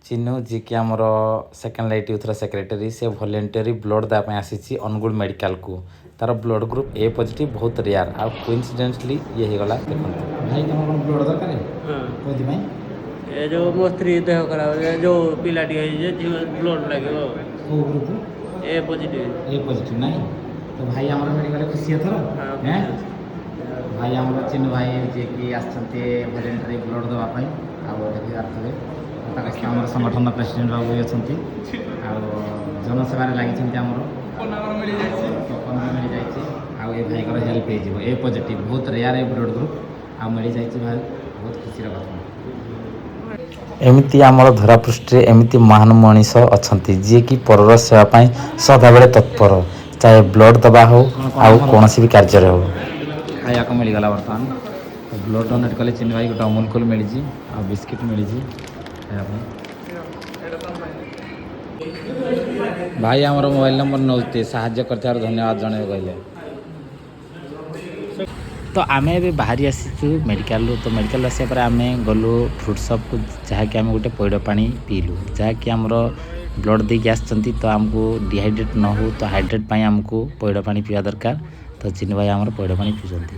ଚିନୁ, ଯିଏକି ଆମର second light ୟୁଥ୍ର secretary, ସେ ଭଲେଣ୍ଟିୟରି ବ୍ଲଡ଼ ଦେବା ପାଇଁ ଆସିଛି ଅନୁଗୁଳ ମେଡ଼ିକାଲକୁ। ତାର ବ୍ଲଡ଼ ଗ୍ରୁପ୍ ଏ ପଜିଟିଭ୍, ବହୁତ ରେୟାର। ଆଉ କୋଇନ୍ସିଡେଣ୍ଟଲି ଇଏ ହେଇଗଲା, ଦେଖନ୍ତୁ। ଭାଇ, ତମର କ'ଣ ବ୍ଲଡ଼ ଦରକାର? କୋଉଥିପାଇଁ? ଏ ଯୋଉ ମୋ ସ୍ତ୍ରୀ ଦେହ ଖରାପ, ଏ ଯୋଉ ପିଲାଟି ହେଇଛି ଯେ ଝିଅ, ବ୍ଲଡ଼ ଲାଗିବ। କେଉଁ group? A positive. A positive ନାଇଁ ତ? ଭାଇ ଆମର ମିଳିଗଲେ, ଖୁସି ଏଥର? ହଁ। ହେଁ, ଭାଇ ଆମର ଚିନୁ ଭାଇ, ଯିଏକି ଆସିଛନ୍ତି ଭଲେଣ୍ଟାରୀ ବ୍ଲଡ଼ ଦେବା ପାଇଁ। ଆଉ ଦେଖିପାରୁଥିବେ, ତାଙ୍କ ସହିତ ଆମର ସଂଗଠନ ପ୍ରେସିଡେଣ୍ଟ ବାବୁ ବି ଅଛନ୍ତି ଆଉ ଜନସେବାରେ ଲାଗିଛନ୍ତି। ଆମର ଟୋକନ ବି ମିଳିଯାଇଛି ଆଉ ଏ ଭାଇଙ୍କର ହେଲ୍ପ ହେଇଯିବ। ଏ ପଜିଟିଭ୍ ବହୁତ ରେୟାର ଏ ବ୍ଲଡ଼ ଗ୍ରୁପ୍, ଆଉ ମିଳିଯାଇଛି ଭାଇ, ବହୁତ ଖୁସିର କଥା। ଏମିତି ଆମର ଧରାପୃଷ୍ଠରେ ଏମିତି ମହାନ ମଣିଷ ଅଛନ୍ତି, ଯିଏକି ପରର ସେବା ପାଇଁ ସଦାବେଳେ ତତ୍ପର, ଚାହେ ବ୍ଲଡ଼ ଦେବା ହଉ ଆଉ କୌଣସି ବି କାର୍ଯ୍ୟରେ ହଉ। ଖାଇବାକୁ ମିଳିଗଲା ବର୍ତ୍ତମାନ। ବ୍ଲଡ଼ ଡୋନେଟ୍ କଲେ ଚିନି ଭାଇ, ଗୋଟେ ଅମୁଲ କୁଲ ମିଳିଛି ଆଉ ବିସ୍କିଟ୍ ମିଳିଛି ଖାଇବା ପାଇଁ। ଭାଇ ଆମର ମୋବାଇଲ ନମ୍ବର ନେଉଛି, ସାହାଯ୍ୟ କରିଥିବାରୁ ଧନ୍ୟବାଦ ଜଣାଇବେ କହିଲେ। ତ ଆମେ ଏବେ ବାହାରି ଆସିଛୁ ମେଡ଼ିକାଲରୁ। ତ ମେଡ଼ିକାଲରୁ ଆସିବା ପରେ ଆମେ ଗଲୁ ଫ୍ରୁଟ୍ ସପ୍କୁ, ଯାହାକି ଆମେ ଗୋଟେ ପଇଡ଼ ପାଣି ପିଇଲୁ। ଯାହାକି ଆମର ବ୍ଲଡ଼ ଦେଇକି ଆସିଛନ୍ତି, ତ ଆମକୁ ଡିହାଇଡ୍ରେଟ୍ ନ ହଉ, ତ ହାଇଡ୍ରେଟ୍ ପାଇଁ ଆମକୁ ପଇଡ଼ ପାଣି ପିଇବା ଦରକାର। ତ ଚିନୁ ଭାଇ ଆମର ପଇଡ଼ ପାଣି ପିଉଛନ୍ତି।